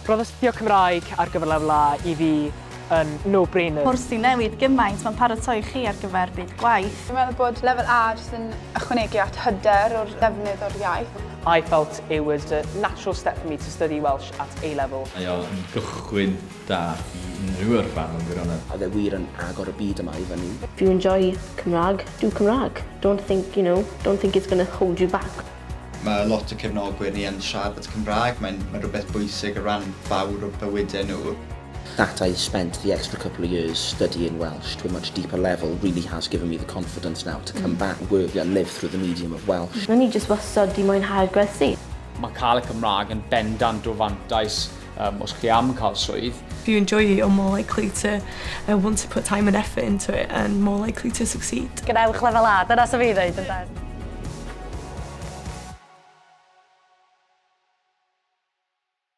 Roedd astudio Cymraeg ar gyfer Lefel A i fi yn no-brainer. Cwrs sy'n newid gymaint, mae'n paratoi chi ar gyfer byd gwaith. Dwi'n meddwl bod Lefel A jyst yn ychwanegu at hyder o'r ddefnydd o'r iaith. I felt it was a natural step for me to study Welsh at A-level. Mae o yn gychwyn da i unrhyw yrfa mewn gwirionedd. Oedd e wir yn agor y byd yma i fyny. If you enjoy Cymraeg, do Cymraeg. Don't think, you know, don't think it's going to hold you back. Mae lot o cefnogwyr ni yn siarad Cymraeg, mae'n mae rhywbeth bwysig o ran fawr o bywydau nhw. That I spent the extra couple of years studying Welsh to a much deeper level really has given me the confidence now to come back, work and live through the medium of Welsh. O'n i jyst wastad 'di mwynhau'r gwersi. Mae cael y Cymraeg yn bendant o fantais os chi am cael swydd. If you enjoy it, you're more likely to want to put time and effort into it and more likely to succeed. Gwnewch Lefel A, dyna sy'n fi ddweud, ynde?